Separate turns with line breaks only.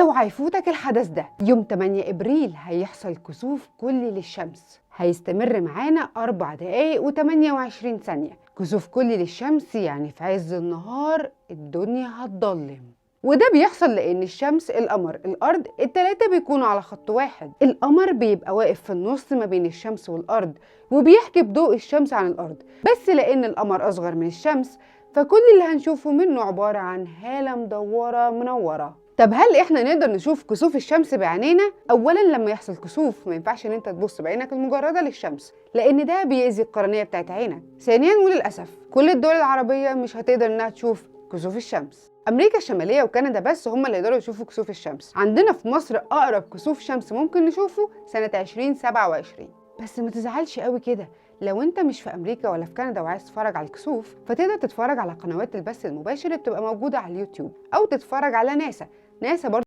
اوعى يفوتك الحدث ده. يوم 8 ابريل هيحصل كسوف كلي للشمس، هيستمر معانا 4 دقايق و28 ثانية. كسوف كلي للشمس يعني في عز النهار الدنيا هتضلم، وده بيحصل لان الشمس، القمر، الارض، التلاتة بيكونوا على خط واحد. القمر بيبقى واقف في النص ما بين الشمس والارض وبيحجب ضوء الشمس عن الارض، بس لان القمر اصغر من الشمس فكل اللي هنشوفه منه عبارة عن هالة مدورة منورة. طب هل احنا نقدر نشوف كسوف الشمس بعينينا؟ اولا لما يحصل كسوف ما ينفعش ان انت تبص بعينك المجردة للشمس، لان ده بيأذي القرنية بتاعت عينك. ثانيا وللأسف كل الدول العربية مش هتقدر انها تشوف كسوف الشمس. امريكا الشمالية وكندا بس هم اللي يقدروا يشوفوا كسوف الشمس. عندنا في مصر اقرب كسوف شمس ممكن نشوفه سنة 2027. بس ما تزعلش قوي كده، لو انت مش في امريكا ولا في كندا وعايز تتفرج على الكسوف فتقدر تتفرج على قنوات البث المباشر اللي بتبقى موجودة على اليوتيوب، او تتفرج على ناسا. ناسا برضه